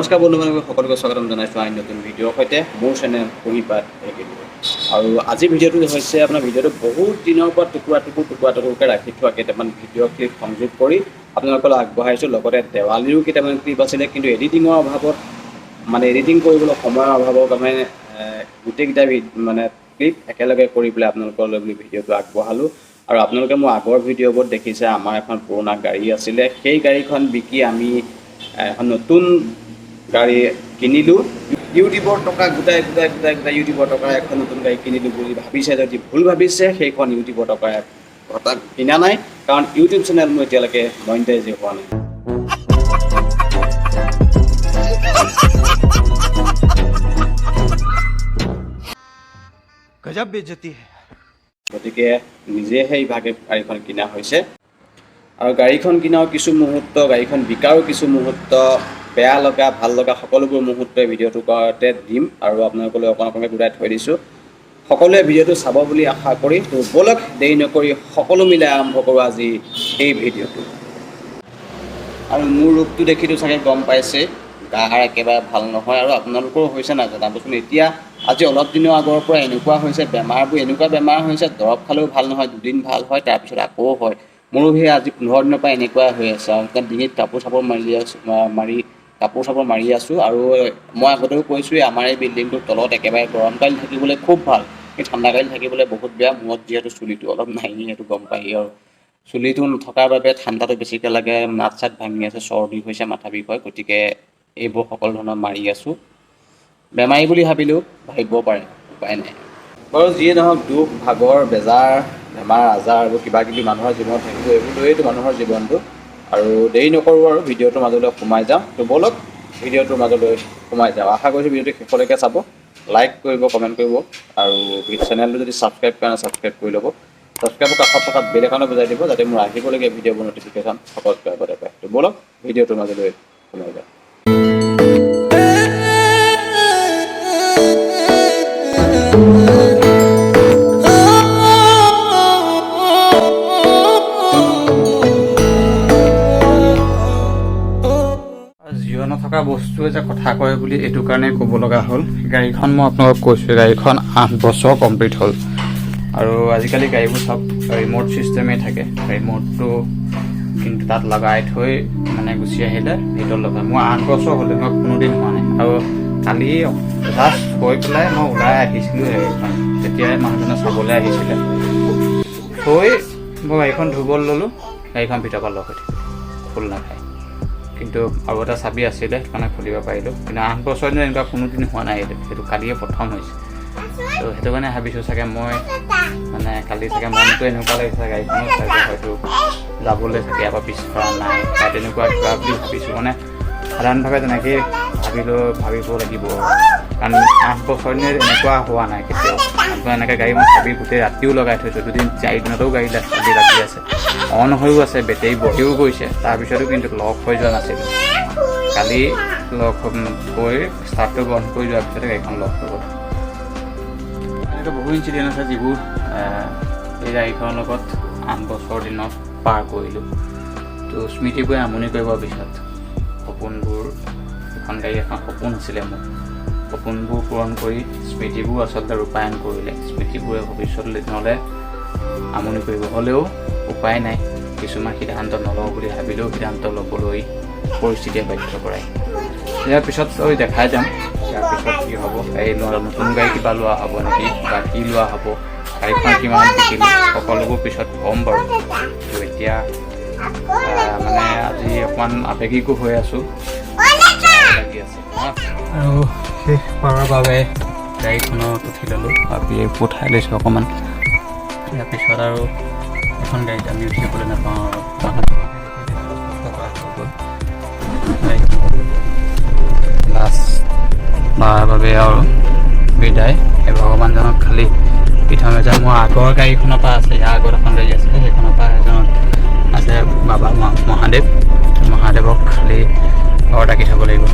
নমস্কাৰ বন্ধু বান্ধৱী সকলোকে স্বাগতম জনাইছোঁ আন নতুন ভিডিঅ'ৰ সৈতে মোৰ চেনেল কুঁহিপাত একেদিন। আৰু আজিৰ ভিডিঅ'টো হৈছে আপোনাৰ ভিডিঅ'টো বহুত দিনৰ পৰা টুকুৰা টুকুৰ টুকুৰা টুকুৰকৈ ৰাখি থোৱা কেইটামান ভিডিঅ' ক্লিপ সংযোগ কৰি আপোনালোকলৈ আগবঢ়াইছোঁ। লগতে দেৱালীৰো কেইটামান ক্লিপ আছিলে, কিন্তু এডিটিঙৰ অভাৱত, মানে এডিটিং কৰিবলৈ সময়ৰ অভাৱৰ কাৰণে গোটেইকেইটা মানে ক্লিপ একেলগে কৰি পেলাই আপোনালোকলৈ বুলি ভিডিঅ'টো আগবঢ়ালোঁ। আৰু আপোনালোকে মোৰ আগৰ ভিডিঅ'বোৰত দেখিছে, আমাৰ এখন পুৰণা গাড়ী আছিলে। সেই গাড়ীখন বিকি আমি এখন নতুন গাড়ী কিনিলোঁ। ইউটিউবৰ টকা গোটাই গোটাই গোটাই গোটাই ইউটিউবৰ টকা এখন নতুন গাড়ী কিনিলোঁ বুলি ভাবিছে যদি ভুল ভাবিছে। সেইখন ইউটিউবৰ টকা ঘটা কিনা নাই, কাৰণ ইউটিউব চেনেল মোৰ এতিয়ালৈকে মনিটাইজেই হোৱা নাই। गजब बेइज्जती है। গতিকে নিজে সেই ভাগে গাড়ীখন কিনা হৈছে। আৰু গাড়ীখন কিনাও কিছু মুহূৰ্ত, গাড়ীখন বিকাৰো কিছু মুহূৰ্ত, বেয়া লগা ভাল লগা সকলোবোৰ মুহূৰ্তই ভিডিঅ'টো কৰোঁতে দিম আৰু আপোনালোকলৈ অকণ অকণকৈ গোটাই থৈ দিছোঁ। সকলোৱে ভিডিঅ'টো চাব বুলি আশা কৰি, তো ব'লক, দেৰি নকৰি সকলো মিলাই আৰম্ভ কৰোঁ আজি এই ভিডিঅ'টো। আৰু মোৰ ৰূপটো দেখিতো চাগে গম পাইছে, গাৰ একেবাৰে ভাল নহয়। আৰু আপোনালোকৰো হৈছে নাই জনাবচোন। এতিয়া আজি অলপ দিনৰ আগৰ পৰা এনেকুৱা হৈছে বেমাৰবোৰ, এনেকুৱা বেমাৰ হৈছে, দৰৱ খালেও ভাল নহয়। দুদিন ভাল হয়, তাৰপিছত আকৌ হয়। মোৰো সেই আজি 15 দিনৰ পৰা এনেকুৱা হৈ আছে। আৰু এতিয়া ডিঙিত কাপোৰ চাপোৰ মাৰি আছোঁ, মাৰি কাপোৰ চাপোৰ মাৰি আছোঁ। আৰু মই আগতেও কৈছোঁৱেই, আমাৰ এই বিল্ডিংটোৰ তলত একেবাৰে গৰম কালি থাকিবলৈ খুব ভাল, কিন্তু ঠাণ্ডা কালি থাকিবলৈ বহুত বেয়া। মূৰত যিহেতু চুলিটো অলপ নাই, সেইটো গম পায়। আৰু চুলিটো নথকাৰ বাবে ঠাণ্ডাটো বেছিকৈ লাগে। নাক চাত ভাঙি আছে, চৰ্দি হৈছে, মাথা বিষ হয়। গতিকে এইবোৰ সকলো ধৰণৰ মাৰি আছোঁ। বেমাৰী বুলি ভাবিলেও ভাবিব পাৰে, উপায় নাই। বাৰু যিয়ে নহওক, দুখ ভাগৰ বেজাৰ বেমাৰ আজাৰ আৰু কিবা কিবি মানুহৰ জীৱনত থাকিব। এইবোৰ লৈয়েতো মানুহৰ জীৱনটো। আৰু দেৰি নকৰোঁ আৰু ভিডিঅ'টোৰ মাজলৈ সোমাই যাওঁ। তো ব'লক, ভিডিঅ'টোৰ মাজলৈ সোমাই যাওঁ। আশা কৰিছোঁ ভিডিঅ'টো শেষলৈকে চাব, লাইক কৰিব, কমেণ্ট কৰিব আৰু চেনেলটো যদি ছাবস্ক্ৰাইব কৰা নাই, ছাবস্ক্ৰাইব কৰি ল'ব। ছাবস্ক্ৰাইবৰ কাষত থকা বেল আইকনো বজাই দিব, যাতে মোৰ আহিবলগীয়া ভিডিঅ'বোৰ ন'টিফিকেশ্যন সকলোতকৈ আগতে পায়। তো ব'লক, ভিডিঅ'টোৰ মাজলৈ সোমাই যাওঁ। জীৱ নথকা বস্তুৱে যে কথা কয় বুলি এইটো কাৰণে ক'ব লগা হ'ল। গাড়ীখন মই আপোনালোকক কৈছোঁ, গাড়ীখন 8 বছৰ কমপ্লিট হ'ল। আৰু আজিকালি গাড়ীবোৰ চব ৰিম'ট ছিষ্টেমেই থাকে। ৰিম'টটো কিন্তু তাত লগাই থৈ মানে গুচি আহিলে ভিতৰত লগাই। মোৰ 8 বছৰ হ'ল, এনেকুৱা কোনোদিন হোৱা নাই। আৰু কালি জাষ্ট থৈ পেলাই মই ওলাই আহিছিলোঁ গাড়ীখন, তেতিয়াই মানুহজনে চাবলৈ আহিছিলে। থৈ মই গাড়ীখন ধুবলৈ ল'লোঁ, গাড়ীখন ভিতৰৰ পৰা লক হৈ থাকিল, খোল নাখায়। কিন্তু আৰু এটা চাবি আছিলে, সেইকাৰণে খুলিব পাৰিলোঁ। কিন্তু 8 বছৰ দিন এনেকুৱা কোনোদিন হোৱা নাই, সেইটো কালিয়ে প্ৰথম হৈছে। তো সেইটো কাৰণে ভাবিছোঁ চাগে মই মানে কালি চাগে মনটো এনেকুৱা লাগিছে, গাড়ীখনত চাগে হয়তো যাবলৈ চাগে ইয়াৰ পৰা বিচৰা নাই বা তেনেকুৱা কিবা বুলি ভাবিছোঁ। মানে সাধাৰণভাৱে তেনেকেই ভাবিলেও ভাবিব লাগিব, কাৰণ 8 বছৰ দিনে এনেকুৱা হোৱা নাই কেতিয়াও। আপোনাৰ এনেকৈ গাড়ী মই চাবি গোটেই ৰাতিও লগাই থৈছোঁ, দুদিন চাৰিদিনতো গাড়ী চাবি লাগি আছে, অন হৈও আছে, বেটেৰী বহিও গৈছে, তাৰপিছতো কিন্তু লক হৈ যোৱা নাছিলে। কালি লক হৈ ষ্টাৰ্টটো বন্ধ কৰি যোৱাৰ পিছতে গাড়ীখন লক হৈ গ'ল। এনেকুৱা বহু ইনচিডেণ্ট আছে যিবোৰ এই গাড়ীখনৰ লগত 8 বছৰ দিনত পাৰ কৰিলোঁ। তো স্মৃতিবোৰে আমনি কৰিব পিছত। সপোনবোৰ, এখন গাড়ী এখন সপোন আছিলে মোৰ, সপোনবোৰ পূৰণ কৰি স্মৃতিবোৰ আচলতে ৰূপায়ণ কৰিলে স্মৃতিবোৰে ভৱিষ্যতলৈ নহ'লে আমনি কৰিব। হ'লেও উপায় নাই, কিছুমান সিদ্ধান্ত নলওঁ বুলি ভাবিলেও সিদ্ধান্ত ল'বলৈ পৰিস্থিতিয়ে বাধ্য কৰায়। ইয়াৰ পিছত ঐ দেখাই যাম ইয়াৰ পিছত কি হ'ব। এই নতুন গাড়ী কিবা লোৱা হ'ব নেকি বা কি লোৱা হ'ব, গাড়ীখন কিমান বিকিলোঁ, সকলোবোৰ পিছত ক'ম বাৰু। তো এতিয়া মানে আজি অকণমান আৱেগিকো হৈ আছোঁ লাগি আছে। আৰু শেষবাৰৰ বাবে গাড়ীখনত উঠি ল'লোঁ, ভাবি উঠাই লৈছোঁ অকণমান। ইয়াৰ পিছত আৰু এখন গাড়ীত আমি উঠিবলৈ নাপাওঁ। আৰু হৈ গ'ল লাষ্ট বাৰৰ বাবে আৰু বিদায়। সেই ভগৱানজনক খালি প্ৰথমে যে মোৰ আগৰ গাড়ীখনৰ পৰা আছে, ইয়াৰ আগত এখন গাড়ী আছিলে, সেইখনৰ পৰা এজন আছে বাবা মহাদেৱ, মহাদেৱক খালি ঘৰত ৰাখি থ'ব লাগিব।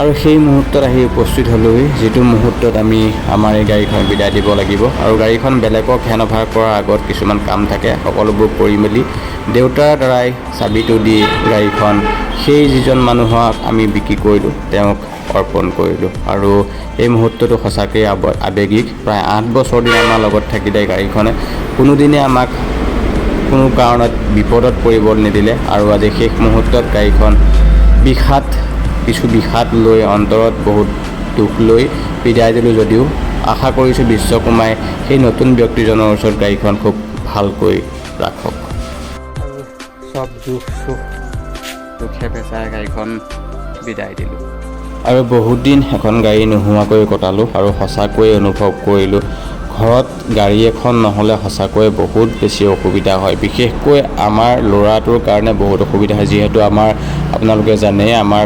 আৰু সেই মুহূৰ্তত আহি উপস্থিত হ'লোহি, যিটো মুহূৰ্তত আমি আমাৰ এই গাড়ীখন বিদায় দিব লাগিব। আৰু গাড়ীখন বেলেগক হেণ্ড অভাৰ কৰাৰ আগত কিছুমান কাম থাকে, সকলোবোৰ কৰি মেলি দেউতাৰ দ্বাৰাই চাবিটো দি গাড়ীখন সেই যিজন মানুহক আমি বিক্ৰী কৰিলোঁ তেওঁক অৰ্পণ কৰিলোঁ। আৰু এই মুহূৰ্তটো সঁচাকৈয়ে আৱেগিক। প্ৰায় 8 বছৰ দিন আমাৰ লগত থাকিলে গাড়ীখনে, কোনোদিনে আমাক কোনো কাৰণত বিপদত পৰিব নিদিলে। আৰু আজি শেষ মুহূৰ্তত গাড়ীখন কিছু বিষাদ লৈ, অন্তৰত বহুত দুখ লৈ বিদায় দিলোঁ যদিও আশা কৰিছোঁ বিশ্বকুমাৰে সেই নতুন ব্যক্তিজনৰ ওচৰত গাড়ীখন খুব ভালকৈ ৰাখক। আৰু চব দুখ চুখ দুখে পেচাই গাড়ীখন বিদায় দিলোঁ। আৰু বহুত দিন এখন গাড়ী নোহোৱাকৈ কটালোঁ আৰু সঁচাকৈয়ে অনুভৱ কৰিলোঁ, ঘৰত গাড়ী এখন নহ'লে সঁচাকৈয়ে বহুত বেছি অসুবিধা হয়। বিশেষকৈ আমাৰ ল'ৰাটোৰ কাৰণে বহুত অসুবিধা হয়, যিহেতু আমাৰ, আপোনালোকে জানেই, আমাৰ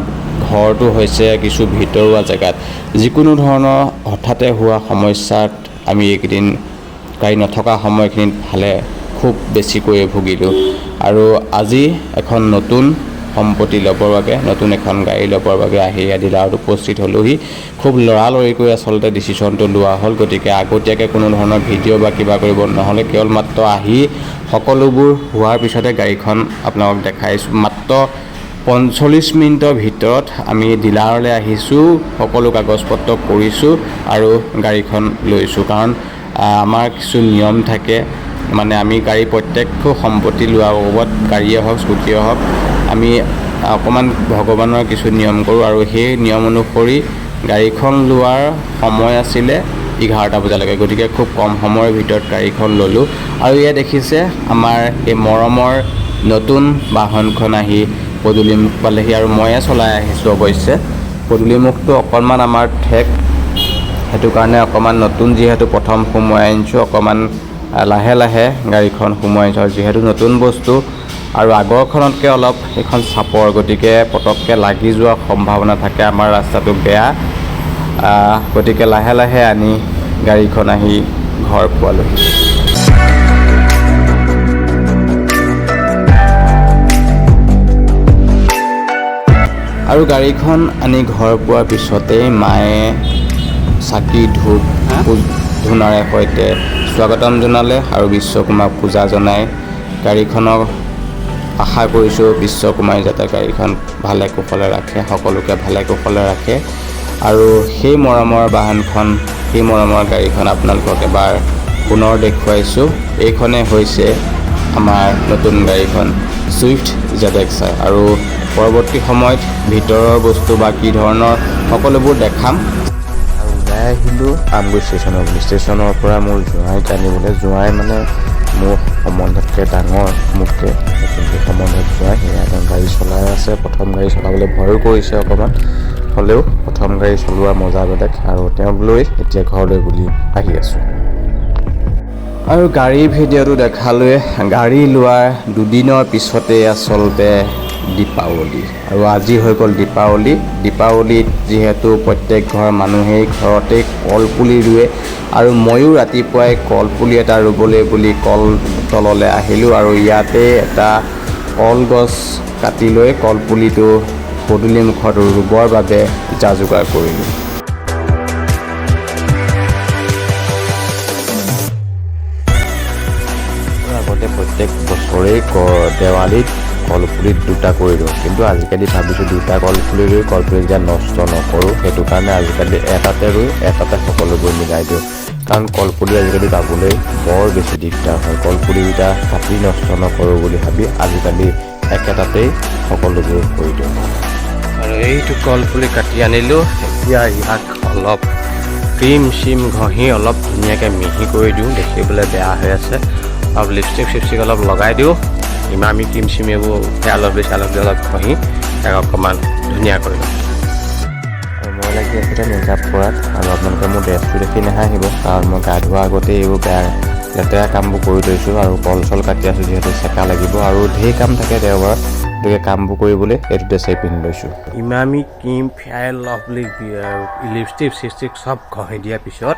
ঘৰটো হৈছে কিছু ভিতৰুৱা জেগাত। যিকোনো ধৰণৰ হঠাতে হোৱা সমস্যাত আমি এইকেইদিন গাড়ী নথকা সময়খিনিত ভালে খুব বেছিকৈয়ে ভুগিলোঁ। আৰু আজি এখন নতুন সম্পত্তি ল'বৰ বাবে, নতুন এখন গাড়ী ল'বৰ বাবে আহি ডিলাৰত উপস্থিত হ'লোহি। খুব লৰালৰিকৈ আচলতে ডিচিশ্যনটো লোৱা হ'ল, গতিকে আগতীয়াকৈ কোনো ধৰণৰ ভিডিঅ' বা কিবা কৰিব নহ'লে। কেৱল মাত্ৰ আহি সকলোবোৰ হোৱাৰ পিছতে গাড়ীখন আপোনালোকক দেখাইছোঁ। মাত্ৰ 45 মিনিটৰ ভিতৰত আমি ডিলাৰলৈ আহিছোঁ, সকলো কাগজ পত্ৰ কৰিছোঁ আৰু গাড়ীখন লৈছোঁ। কাৰণ আমাৰ কিছু নিয়ম থাকে, মানে আমি গাড়ী প্ৰত্যেকটো সম্পত্তি লোৱাৰ বাবদ, গাড়ীয়ে হওক, স্কুটিয়ে হওক, আমি অকণমান ভগৱানৰ কিছু নিয়ম কৰোঁ। আৰু সেই নিয়ম অনুসৰি গাড়ীখন লোৱাৰ সময় আছিলে 11টা বজালৈকে, গতিকে খুব কম সময়ৰ ভিতৰত গাড়ীখন ল'লোঁ। আৰু এয়া দেখিছে, আমাৰ এই মৰমৰ নতুন বাহনখন আহি পদূলিমুখ পালেহি আৰু ময়ে চলাই আহিছোঁ। অৱশ্যে পদূলিমুখটো অকণমান আমাৰ ঠেক, সেইটো কাৰণে অকণমান নতুন যিহেতু প্ৰথম সোমোৱাই আনিছোঁ, অকণমান লাহে লাহে গাড়ীখন সোমোৱাই আনিছোঁ। আৰু যিহেতু নতুন বস্তু আৰু আগৰখনতকৈ অলপ এইখন চাপৰ, গতিকে পটককৈ লাগি যোৱাৰ সম্ভাৱনা থাকে। আমাৰ ৰাস্তাটো বেয়া, গতিকে লাহে লাহে আনি গাড়ীখন আহি ঘৰ পোৱালোহি। আৰু গাড়ীখন আনি ঘৰ পোৱাৰ পিছতেই মায়ে চাকি, ধূপ, ধূনাৰে সৈতে স্বাগতম জনালে আৰু বিশ্বকুমাৰক পূজা জনাই গাড়ীখনক। আশা কৰিছোঁ বিশ্বকুমাৰে যাতে গাড়ীখন ভালে কুশলে ৰাখে, সকলোকে ভালে কুশলে ৰাখে। আৰু সেই মৰমৰ বাহনখন, সেই মৰমৰ গাড়ীখন আপোনালোকক এবাৰ পুনৰ দেখুৱাইছোঁ। এইখনেই হৈছে আমাৰ নতুন গাড়ীখন, ছুইফ্ট জেড এক্স আই। আৰু পৰৱৰ্তী সময়ত ভিতৰৰ বস্তু বা কি ধৰণৰ সকলোবোৰ দেখাম। আৰু ওলাই আহিলোঁ আমগুৰি ষ্টেচনৰ বুলি, ষ্টেচনৰ পৰা মোৰ জোঁৱাইক আনিবলৈ। জোঁৱাই মানে মোৰ সম্বন্ধতকৈ ডাঙৰ মোতকৈ, কিন্তু সম্বন্ধত জোঁৱাই। সেয়া তেওঁ গাড়ী চলাই আছে। প্ৰথম গাড়ী চলাবলৈ ভয়ো কৰিছে অকণমান, হ'লেও প্ৰথম গাড়ী চলোৱাৰ মজা বেলেগ। আৰু তেওঁক লৈ এতিয়া ঘৰলৈ বুলি আহি আছোঁ। আৰু গাড়ীৰ ভিডিঅ'টো দেখালোৱে। গাড়ী লোৱাৰ দুদিনৰ পিছতেই আচলতে দীপাৱলী আৰু আজি হৈ গ'ল দীপাৱলী। দীপাৱলীত যিহেতু প্ৰত্যেক ঘৰৰ মানুহেই ঘৰতেই কলপুলি ৰুৱে আৰু ময়ো ৰাতিপুৱাই কলপুলি এটা ৰুবলৈ বুলি কল তললৈ আহিলোঁ আৰু ইয়াতে এটা কলগছ কাটি লৈ কলপুলিটো পদূলি মুখত ৰুবৰ বাবে যা যোগাৰ কৰিলোঁ। আগতে প্ৰত্যেক বছৰেই দেৱালীত কলপুলিত দুটা কৰি দিওঁ, কিন্তু আজিকালি ভাবিছোঁ দুটা কলপুলি ৰুই কলপুলিকেইটা নষ্ট নকৰোঁ। সেইটো কাৰণে আজিকালি এটাতে ৰুই এটাতে সকলোবোৰ মিলাই দিওঁ, কাৰণ কলপুলি আজিকালি পাবলৈ বৰ বেছি দিগদাৰ হয়। কলপুলিকেইটা কাটি নষ্ট নকৰোঁ বুলি ভাবি আজিকালি একেটাতেই সকলোবোৰ কৰি দিওঁ। আৰু এইটো কলপুলি কাটি আনিলোঁ। এতিয়া ইয়াক অলপ ক্ৰীম চিম ঘঁহি অলপ ধুনীয়াকৈ মিহি কৰি দিওঁ, দেখিবলৈ বেয়া হৈ আছে। অলপ লিপষ্টিক চিপষ্টিক অলপ লগাই দিওঁ। ইমামি ক্ৰীম চিম এইবোৰ ফেয়াৰ লাভলি চেয়াৰ অলপ ঘঁহি তাক অকণমান ধুনীয়া কৰি লওঁ। আৰু মই লাগি আছোঁ মেকআপ কৰাত। আৰু আপোনালোকে মোৰ ড্ৰেছটো দেখি নাহাঁহিব, কাৰণ মই গা ধোৱাৰ আগতেই এইবোৰ বেয়া লেতেৰা কামবোৰ কৰি লৈছোঁ। আৰু কল চল কাটি আছোঁ যিহেতু চেকা লাগিব আৰু ঢেৰ কাম থাকে দেওবাৰত, গতিকে কামবোৰ কৰিবলৈ এইটো ড্ৰেছেই পিন্ধি লৈছোঁ। Emami cream, fair lovely, lipstick চিপষ্টিক চব ঘঁহি দিয়াৰ পিছত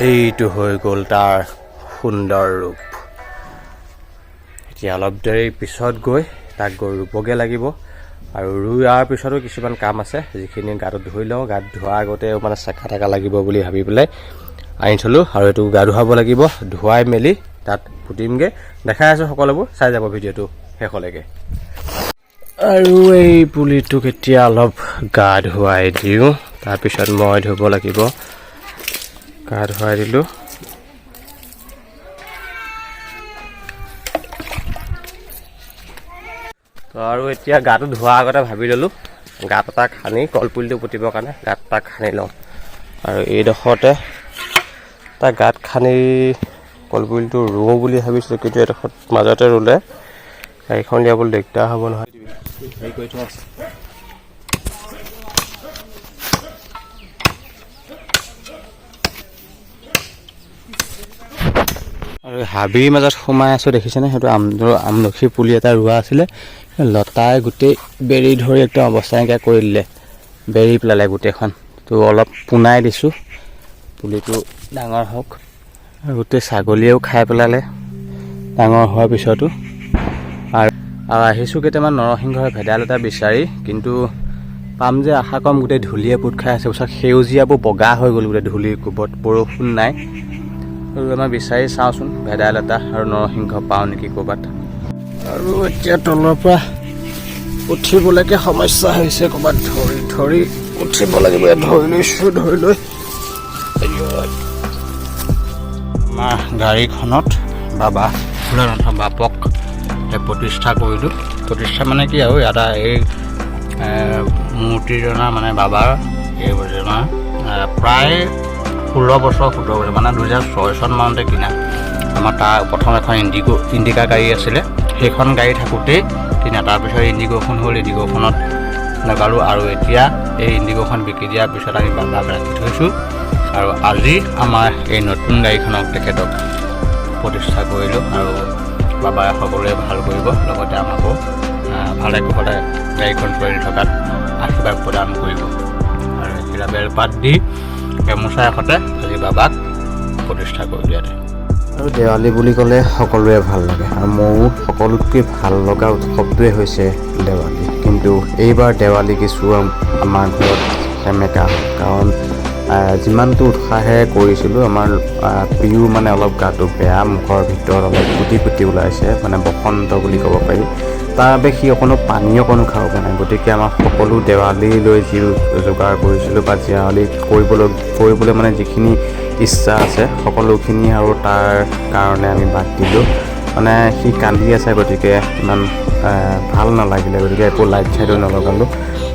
এইটো হৈ গ'ল তাৰ সুন্দৰ ৰূপ। এতিয়া অলপ দেৰি পিছত গৈ তাক গৈ ৰুবগৈ লাগিব। আৰু ৰোৱাৰ পিছতো কিছুমান কাম আছে, যিখিনি গাটো ধুই লওঁ। গাত ধোৱাৰ আগতে মানে চেকা টেকা লাগিব বুলি ভাবি পেলাই আনি থ'লোঁ। আৰু এইটো গা ধুৱাব লাগিব, ধুৱাই মেলি তাত পুতিমগৈ। দেখাই আছোঁ সকলোবোৰ, চাই যাব ভিডিঅ'টো শেষলৈকে। আৰু এই পুলিটোক এতিয়া অলপ গা ধুৱাই দিওঁ। তাৰপিছত মই ধুব লাগিব। গা ধুৱাই দিলোঁ। তো আৰু এতিয়া গাটো ধোৱাৰ আগতে ভাবি ল'লোঁ গাঁত এটা খান্দি কলপুলিটো পুতিবৰ কাৰণে গাঁত এটা খান্দি লওঁ। আৰু এইডোখৰতে এটা গাঁত খান্দি কলপুলিটো ৰুওঁ বুলি ভাবিছিলোঁ, কিন্তু এইডোখৰত মাজতে ৰুলে গাড়ীখন উলিয়াবলৈ দিগদাৰ হ'ব নহয়। হেৰি কৰি থোৱা আছে। আৰু হাবিৰ মাজত সোমাই আছোঁ, দেখিছেনে? সেইটো আমলখি পুলি এটা ৰোৱা আছিলে, লতাই গোটেই বেৰি ধৰি একদম অৱস্থা নাইকিয়া কৰি দিলে, বেৰি পেলালে গোটেইখন। তো অলপ পোনাই দিছোঁ, পুলিটো ডাঙৰ হওক। আৰু গোটেই ছাগলীয়েও খাই পেলালে ডাঙৰ হোৱাৰ পিছতো। আৰু আহিছোঁ কেইটামান নৰসিংহৰ ভেদাইলতা বিচাৰি, কিন্তু পাম যে আশা কম। গোটেই ধূলিয়ে পোত খাই আছে, ওচৰত সেউজীয়াবোৰ বগা হৈ গ'ল গোটেই ধূলিৰ কোবত, বৰষুণ নাই। আৰু আমাৰ বিচাৰি চাওঁচোন ভেদাইলতা আৰু নৰসিংহ পাওঁ নেকি ক'ৰবাত। আৰু এতিয়া তলৰ পৰা উঠিবলৈকে সমস্যা হৈছে, ক'ৰবাত ধৰি ধৰি উঠিব লাগিব। ইয়াত ধৰি লৈছোঁ, ধৰি লৈ আমাৰ গাড়ীখনত বাবা ভোলানাথ বাপক প্ৰতিষ্ঠা কৰিলোঁ। প্ৰতিষ্ঠা মানে কি আৰু এটা এই মূৰ্তিজনা মানে বাবাৰ এই জনা প্ৰায় 16 বছৰ 17 বছৰ মানে 2006 চন মানতে কিনা। আমাৰ তাৰ প্ৰথম এখন ইণ্ডিকা গাড়ী আছিলে, সেইখন গাড়ী থাকোঁতেই কিনা। তাৰপিছত ইণ্ডিগ'খন হ'ল, ইণ্ডিগ'খনত লগালোঁ। আৰু এতিয়া এই ইণ্ডিগ'খন বিক্ৰী দিয়াৰ পিছত আমি বাবাক ৰাখি থৈছোঁ। আৰু আজি আমাৰ এই নতুন গাড়ীখনক তেখেতক প্ৰতিষ্ঠা কৰিলোঁ। আৰু বাবাই সকলোৱে ভাল কৰিব, লগতে আমাকো ভালে কুশলে গাড়ীখন চলি থকাত আশীৰ্বাদ প্ৰদান কৰিব। আৰু এখিলা বেলপাত দি গামোচা এখতে আজি বাবাক প্ৰতিষ্ঠা কৰিলোঁ ইয়াতে। আৰু দেৱালী বুলি ক'লে সকলোৰে ভাল লাগে, আৰু ময়ো সকলোতকৈ ভাল লগা উৎসৱটোৱে হৈছে দেৱালী। কিন্তু এইবাৰ দেৱালী কিছু আমাৰ ঘৰত সেমেকা হ'ল, কাৰণ যিমানটো উৎসাহেৰে কৰিছিলোঁ, আমাৰ প্ৰিয়ো মানে অলপ গাটো বেয়া, মুখৰ ভিতৰত অলপ গুটি গুটি ওলাইছে, মানে বসন্ত বুলি ক'ব পাৰি। তাৰ বাবে সি অকণো পানী অকণো খাব পৰা নাই। গতিকে আমাৰ সকলো দেৱালীলৈ যি যোগাৰ কৰিছিলোঁ বা দেৱালী কৰিবলৈ মানে যিখিনি ইচ্ছা আছে সকলোখিনি আৰু তাৰ কাৰণে আমি বাদ দিলোঁ। মানে সি কান্দি আছে, গতিকে ইমান ভাল নালাগিলে, গতিকে একো লাইট চাইটো নলগালোঁ।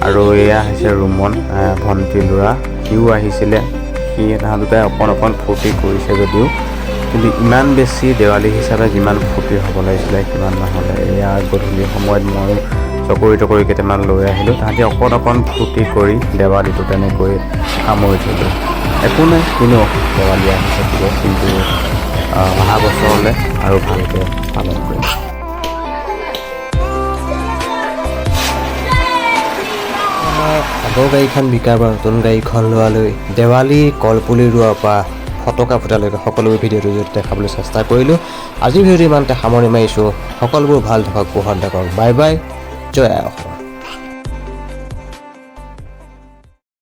আৰু এয়া হৈছে ৰুমন, ভণ্টিৰ ল'ৰা, সিও আহিছিলে। সি তাহাঁত দুটাই অকণ অকণ ফূৰ্তি কৰিছে যদিও কিন্তু ইমান বেছি দেৱালী হিচাপে যিমান ফূৰ্তি হ'ব লাগিছিলে সিমান নহ'লে। এয়া গধূলি সময়ত মই চকৰি তকৰি কেইটামান লৈ আহিলোঁ, তাহাঁতি অকণ অকণ ফূৰ্তি কৰি দেৱালীটো তেনেকৈ সামৰি থ'লোঁ। একো নাই, কিনো দেৱালী আহি থাকিব, কিন্তু অহা বছৰলৈ আৰু ভালকৈ পালন কৰিম। আমাৰ আগৰ গাড়ীখন বিকাৰ পৰা নতুন গাড়ীখন লোৱালৈ, দেৱালী কলপুলি ৰোৱাৰ পৰা ফটকা ফুটালৈকে সকলোবোৰ ভিডিঅ'টো দেখাবলৈ চেষ্টা কৰিলোঁ। আজিৰ ভিডিঅ'টো ইমানতে সামৰণি মাৰিছোঁ। সকলোবোৰ ভাল থাকক, কুশল থাকক। বাই বাই, জয় আই অসম।